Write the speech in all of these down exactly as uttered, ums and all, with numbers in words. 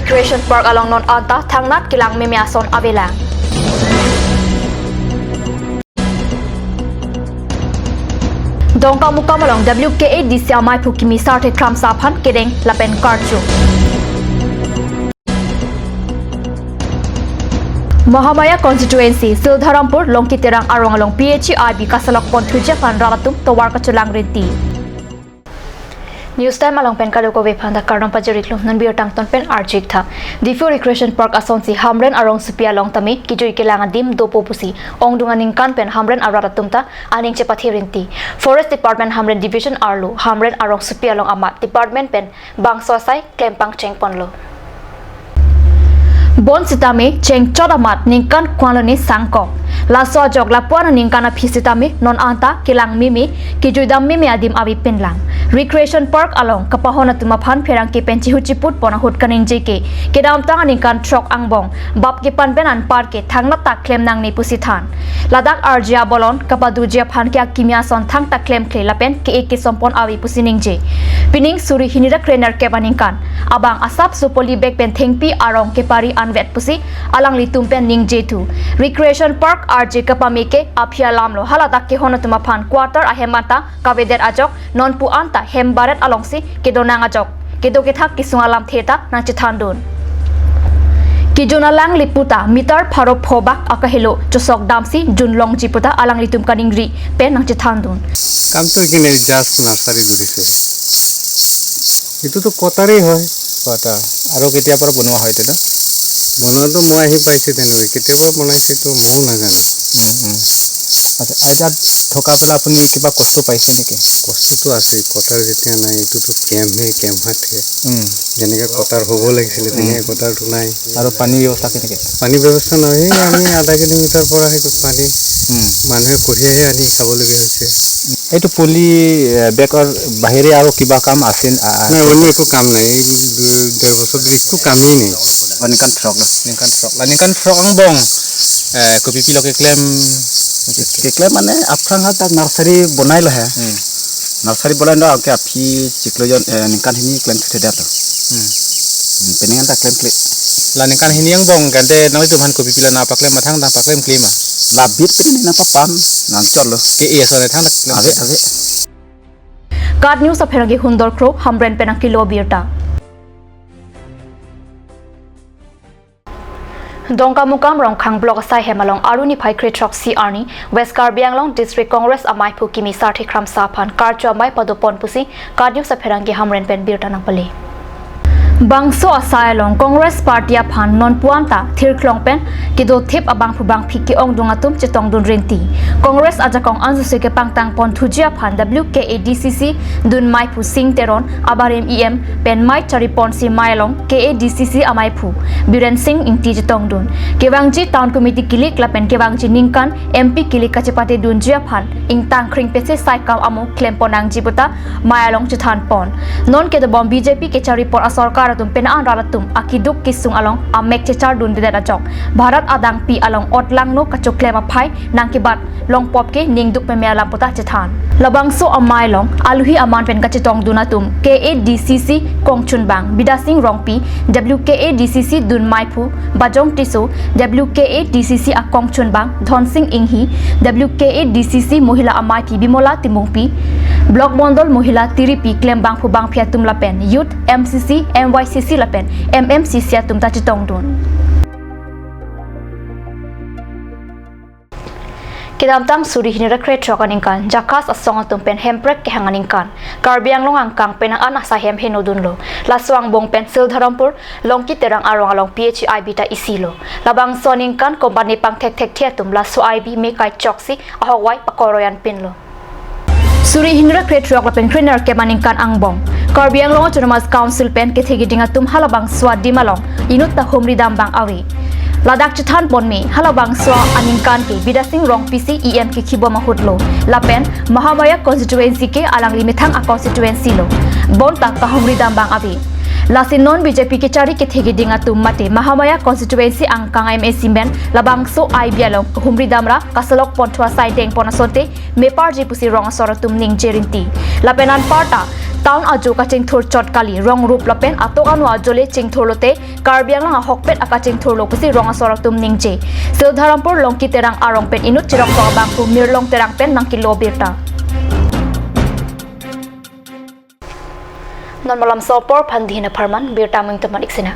Recreation Park along non anta thangnat kelang meme ason avelang. Dongkamukam along W K A D C amaiphu kimi sarthe kramsa aphan kedeng lapen karcho. Mahamaya Constituency, Sildharampur, Longki Terang arong along P H E I B kasalok ponthuji aphan rat atum tovar kachelang rinti. News Time along pen kadokave aphanta kardom pajir-iklo, non birta angton pen arju-ik tha. Diphu Recreation Park asonsi Hamren arongsopi along tame kejui kelang adim dopo pusi ongdung aningkan pen Hamren arat atum ta aning chepathe rinti. Forest Department Hamren Division arlo Hamren arongsopi along amat department pen bangso asai klem pangcheng ponlo. Bonsitame chengchot amat ningkan ko-an lone sangkok. Laso ajok lapu-an aningkan aphi sitame non anta kelang meme, kejuidam meme adim ave pinlang. Recreation Park along kapahon atum aphan pherangke pen chihu chiput pon ahut kaningje ke kedamtang aningkan throk angbong bap kepan pen anparke thangnat ta klem nangne pusi than. Ladak arje abolon kapadoji aphan ke akimi ason thangta klemkle lapen ke-e kesom pon ave pusi ningje. Pining suri hini ra krenerkep aningkan abang asapso poly bag pen thengpi arong kepari anvet pusi alanglitum pen ningje thu. Recreation Park arje kapame ke aphi alamlo, haladak kehon atum aphan quarter ahem anta kavedet ajok nonpu anta hem baret alongsi kedonang ajok kedo kethak kesung alamthe ta nangchethandun. Kejun alanglipu ta meter pharo pho bak akahelo chosok damsi junlongji puta alanglitum kaningri pen nangchethandun. Kam to ikine just nursery ধৰিছে। এইটোতো কটাৰেই হয়। কটাৰ। আৰু কেতিয়াৰ পৰা বনোৱা হয় এইটো? বনোৱাটো মই আহি পাইছোঁ তেনেকৈ, কেতিয়াবা বনাইছে এইটো ময়ো নাজানো। উম, উম। আচ্ছা, আৰু তাত থকা পেলাই আপুনি কিবা কষ্ট পাইছে নেকি? কষ্টটো আছে, কটাৰ যেতিয়া নাই, এইটোতো কেম্পহে, কেম্প হাতহে। উম। যেনেকে কটাৰ হ'ব লাগিছিলে, উম। তেনেকে কটাৰটো নাই। আৰু পানী ব্যৱস্থা কেনেকে? পানী ব্যৱস্থা নহয়, সেই আমি আধা কিলোমিটাৰ পৰা সেইটো পানী উম। মানুহে কঢ়িয়াইহে আনি খাবলগীয়া হৈছে। এইটো পলি, এ, বেগৰ বাহিৰে আৰু কিবা কাম আছে, আ, আ, নাই, অন্য একো কাম নাই। এই দু-, ডেৰ বছৰ ধৰি একো কামেই নাই। অ, ningkan throk lo, ningkan throk. La ningkan throk angbong, eh, kopi pilo keklem? Keklem mane aphrang ha dak nursery bonai lo he. Hmm. Nursery bonai lo, anke aphi chiklo jon, eh, ningkan hini klem thuthe det lo. Hmm. Hmm, pening anta klemkle. La ningkan hini angbong kante nanglitum aphan kopi pilo nangpaklem ma, thangta paklemkle ma? La bit ke nangpapan, nangchot lo. Ke-e ason thangta klem. Ave, ave. KAT News apherangke Hundor Kro, Hamren pen nangkelo birta. Dongkamukam Rongkhang Block asai hem along Aru niphai kre throksi arni West Karbi Anglong District Congress amaiphu kimi sarthe kramsa aphan karcho amei padopon pusi KAT News apherangke Hamren pen birta nangpale. Bangso asai along Congress Party aphan nonpu anta thirklong pen kedothip abangphu bangphi ke-ongdung atum chetongdun rinti. Congress ajakong ansose kepangtang ponthuji aphan W K A D C C dunmeiphu Sing Teron abarim E M pen mei chariponsi mei along K A D C C amaiphu Biren Sing Ingti chetongdun. Kevangji Town Committee kilik lapen kevangji ningkan M P kilik kachepatedunji aphan ingtang khring pese saikam amo klempon nangji puta mei along chethanpon. Non kedobom B J P kecharipon asorkar atum pen an rat atum akeduk kesung along amek chechardundedet ajok Bharat adangpi along otlangno kachoklem aphai nangkebat longpop ke ningduk meme alam puta chethan. Labangso amei along aluhi aman pen kachetongdun atum K A D C C kongchunbang Bidasing Rongpi, W K A D C C dunmeiphu Bajong Tisso, W K A D C C akongchunbang Dhonsing Inghi, W K A D C C mohila ameipi Bimola Timungpi, Block Mondol mohila tiripi klembangphu bangphi atum lapen Youth, M C C, M Y C C lapen M M C C atum ta chetongdun. Kedamtang suri hini ra kre throk aningkan, Jakhas asong atum pen hemprek kehang aningkan, Karbi Anglong angkang penang an asai hem henodunlo. Laso angbong pen Sildharampur, Longki Terang arong along P H E I B ta isi lo. Labangso aningkan company pangthekthekthe atum laso I B me kaichoksi ahokvai pakoroian pinlo. Suri hini ra kre throk lapen kre nerkep aningkan angbong, Karbi Anglong Autonomous Council pen kethegiding atum halabangso adim along inut ta humridam bang ave. Ladak chethanpon me, halabangso aningkan ke Bidasing Rongpi si E M kekhibom ahut lo. Lapen Mahamaya constituency ke alangli methang a-constituency lo. Bonta kahumridam bang ave. Lasi non B J P kechari kethegiding atum mate Mahamaya constituency angkang M A C men labangso I B along humridam ra kasalok ponthu asai dengpon asonte meparji pusi rong asor atum ningje rinti. Lapen anparta Town ajo kachingthur chot kali, rong rup lapen atok anu ajo le chingthur lote Karbi Anglong ahokpet akachingthur lo pusi rong asor atum ningje. Sildharampur Longki Terang arong pen inut chirok abangphu Mirlong Terang pen nangkelo birta. Non malam so apor aphan dihina pharman, birta aming teman iksina.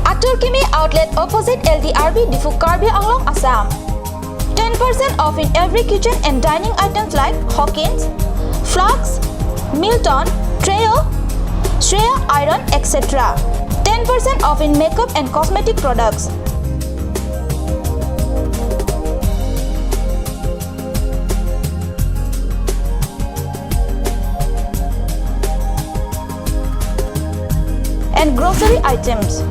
Atur Kimi Outlet, opposite L D R B, Diphu, Karbi Anglong, Assam. Ten percent off in every kitchen and dining items like Hawkins, Flax, Milton, Trio, Shreya Iron, et cetera. Ten percent off in makeup and cosmetic products. And grocery items.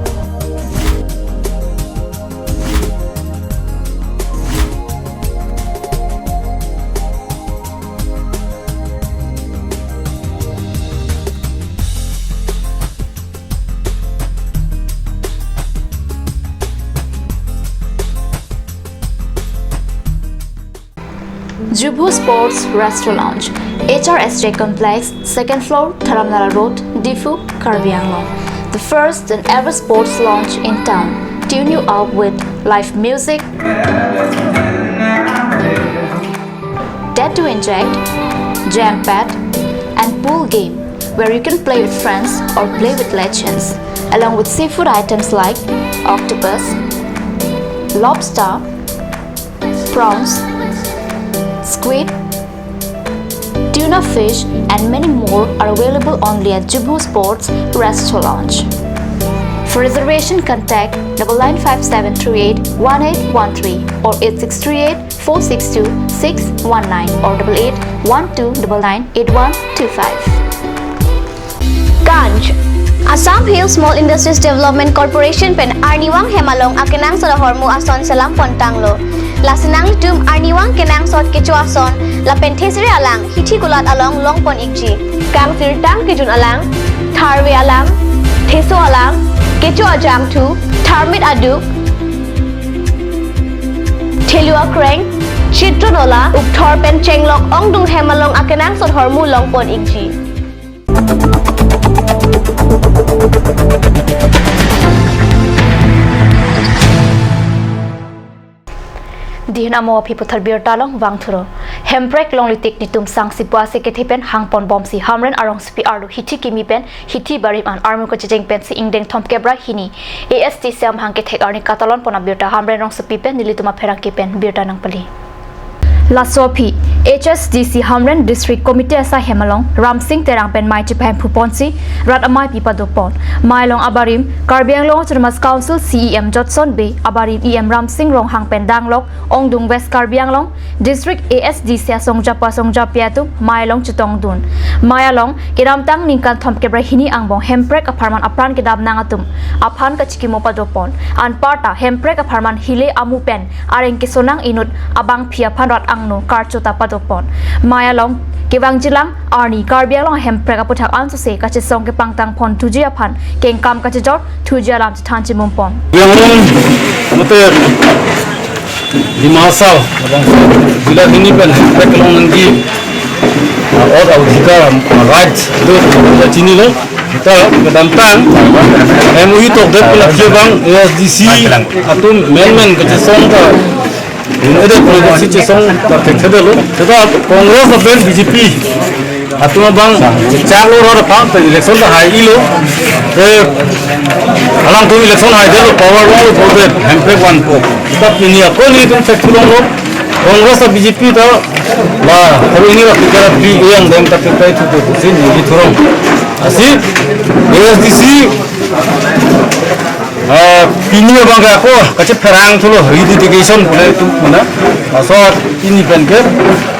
Jubhu Sports Restaurant Lounge, H R S J Complex, second floor, Dharamnala Road, Diphu, Karbi Anglong. The first and ever sports lounge in town. Tune you up with live music, tattoo inject, jam pad, and pool game where you can play with friends or play with legends, along with seafood items like octopus, lobster, prawns, squid, tuna fish, and many more are available only at Jubhu Sports Restaurant Lounge. For reservation, contact double nine five seven three eight one eight one three or eight six three eight four six two six one nine or double eight one two double nine eight one two five. Kanj. Assam Hill Small Industries Development Corporation pen arnivang hem along akenangsot ahormu ason selam pon tanglo. Lasi nanglitum arnivang kenangsot kecho ason lapen thesere alang hithi kulat along long pon ikji. Kangsirtang kejun alang, tharve alang, theso alang, kecho ajangthu, tharmit aduk, thelu akreng, chitron ola, ukthor pen chenglok ongdung hem along akenangsot ahormu long pon ikji. Dihina mo aphi puthot birta along vangthulo. Hemprek longle tik nitum sangsi puasi kethe pen hangpon bomsi Hamren arongsopi arlo hithi kimi pen hithi barim an armu kachecheng pensi ingdeng thomkep ra hini A S D C amahang kethek arni katalon pon abirta Hamren rongsopi pen nelitum apherangke pen birta nangpali. Laso aphi H S D C Hamren District Committee asai hem along Ramsing Terang pen mei chepahemphu ponsi rat amei pi pado pon. Mei along abarim Karbi Anglong Autonomous Council C E M Jotson Bey, abarim E M Ramsing Ronghang pen danglok ongdung West Karbi Anglong District A S D C asongjapo asongjapi atum mei along chetongdun. Mei along kedamtang ningkan thomkep ra hini angbong hemprek apharman apran kedam nang atum aphan kachikimo pado pon. Anparta hemprek apharman hile amu pen areng kesonang inut abangphi aphan rat angno karcho ta pado pon. Mei along kevangjilang arni Karbi Anglong hemprek aputhak ansose kachesong kepangtang pon thuji aphan kengkam kachejor thuji alam chethan chimum pon. Yang mate Dima Hasao labangso jila hini pen hemprek along nangji, ah, ot adhikar, ah, rights do chinilo. Seta kedamtang M O U tokdet pen lake abang A S D C atum menmen kachesong ta, ini ada produksi chesong ta thekthedetlo. Seta Congress lapen B J P atum abang chalo ror aphan te election ta hai-ilo. Te alangtum election haidetlo, power longlo, vote hemprek vanpo. Seta pini ako nelitum check longlo. Congress ta B J P ta la, hari ini la pikir pi yang dem ta pikir itu tu sini di turun. Asi A S D C Ah, pini abang ke ako kachepherang thulo rededication pule tu puna. Laso pini pen ke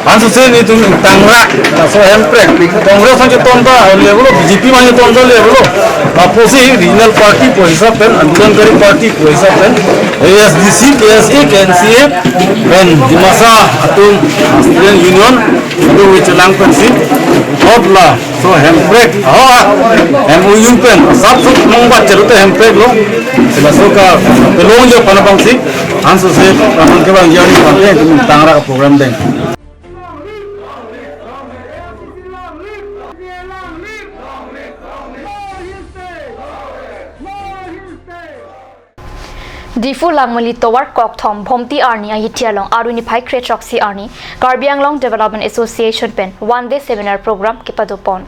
ansose nelitum Tangra laso hemprek Congress aphan chetonta level lo, B J P aphan chetonta level lo. Apotsi regional party pu hisap pen, andolonkari party pu hisap pen, A S D C, K S A, K N C A, pen Dimasa atum Student Union, atum kechelang pensi, hot laso hemprek, ho a, M O U pen, sap suk mongbat chelote hemprek lo, sila suka pelong jo pana bangsi, ansose, raman ke bang jani pante, nelitum Tangra ke program deng. Diphu Langmili tovar kokthom Bhomti arni ahithi along arni niphai kre throksi arni Karbi Anglong Development Association pen one day seminar program kepadopon.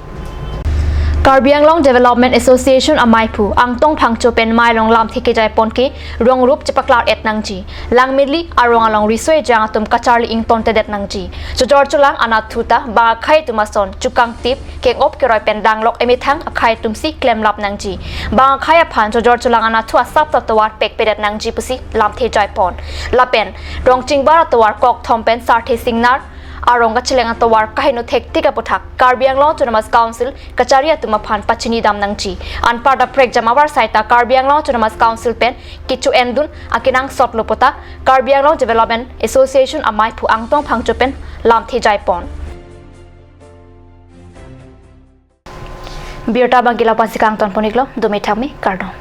Karbi Anglong Development Association amaiphu Angtong Phangcho pen mai along lamthe kejaipon ke rong rup chepaklar-et nangji. Langmili arong along riso ejang atum kacharli ingtontedet nangji. Chojor cholang anatthu ta bang akhei atum ason chukangtip keng-op keroi pen danglok emethang akhei atumsi klemlap nangji. Bang akhei aphan chojor cholang anatthu asap ta tovar pekpedet nangji pusi lamthe jaipon. Lapen rong chingbar atovar kokthom pen sarthe singnar arong kacheleng atovar kaheno thektik aputhak Karbi Anglong Autonomous Council kachari atum aphan pachinidam nangji. Anparta prekjam avar saita Karbi Anglong Autonomous Council pen kecho-endun akenangsot lo puta Karbi Anglong Development Association amaiphu Angtong Phangcho pen lamthe jaipon. Birta abang ke la-ansi kangtonpon-iklo, dome thakme, kardom.